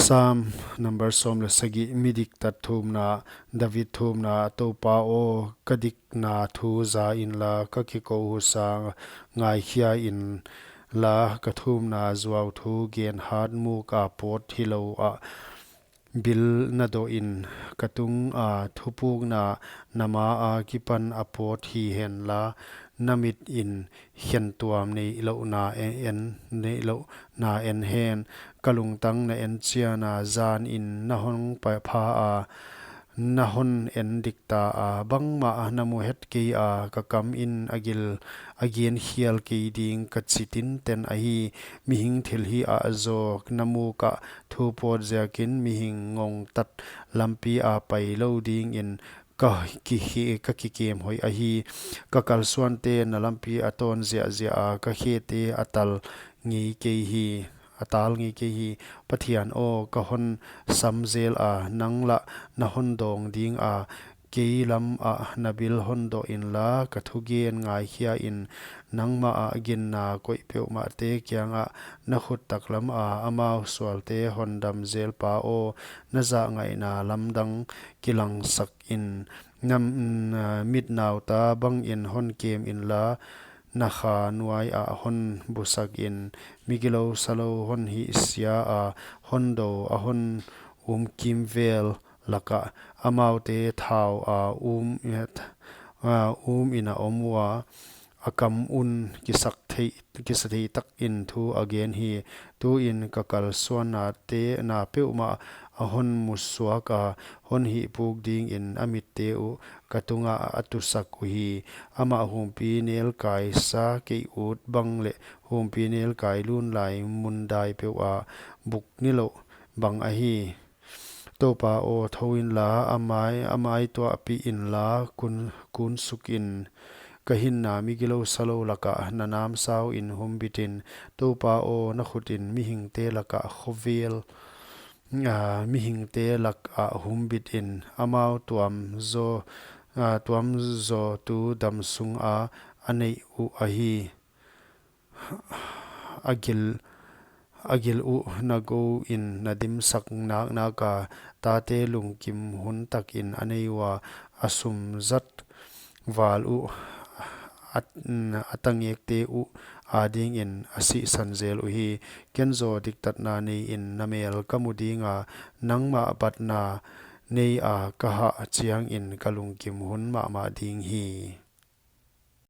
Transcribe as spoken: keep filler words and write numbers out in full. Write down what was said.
Sam number sawm leh sagih. Mi diktat thumna. David thumna. Toupa aw, ka dikna thu za inla, ka kikou husa ngaikhia inla, ka thumna zuau thu genhat muka pawt hilou ah bil na doh in, ka tunga thupukna na maa kipan a pawt hi henla, na mit in khentuam neihlouhna en, neihlouhna en hen. Ka lungtang na enchian a, zan in na hon pa-, pha a, na hon en dikta a, bangmah na mu het kei a, ka kam in a gil, a gen hial kei ding ka chi tinten ahi. Mihing thilhih ah zaw na muka thu pawt ziakin mihing ngongtat lampi a pai lou dingin ka ki-, ka kikem hoih ahi. Ka kalsuante na lampi a tawn ziahziah a, ka khete a tal ngei kei hi, a tal ngei kei hi. Pathian aw, ka hon sam zel a, nang lah na hon dawng ding a, kei lam ah na bil hon doh inla, ka thugen ngaikhia in. Nangmah ah ginna koih peuhmahte kiangah na khut taklam a, amau sualte hon dam zel Pa aw, na zahngaihna lamdang kilangsak in. Na, mm, mit nauta bangin hon kem inla, na kha nuai ah hon busak in. Migilou salou hon hihsia a, hon dou a hon um kimvel lakah, amaute thau a um, a um in a om ua, a kam un kisak thei, kisa thei takin thu a gen hi. Tuin ka kalsuannate na peuhmah a hon musuak a, hon hihpuk dingin a mitte uh ka tungah a tusak uhi. Amah humpinelkai sa kei ut bang leh humpinelkai lunlai mun dai peuh a buk nilouh bang ahi. Toupa aw, thou inla, a mai, a mai tuahpih inla, kun, kunsuk in. Ka hinna migilou salou lakah na namsau in humbit in. Toupa aw, na khut in mihingte lakah khovel, ah, mihingte lakah humbit in. Amau tuam zaw, ah, tuam zaw tu damsung a, a neih uh ahi. A gil, a gil uh na gou in na dimsak naknak a, tate lungkim hun takin a nei ua, a sum zat val uh, a, a tangekte uh adingin a sihsan zel uhi. Ken zaw diktatna nei in na mel ka mu ding a, nangmah batna nei a ka hah chiangin ka lungkim hun mahmah ding hi.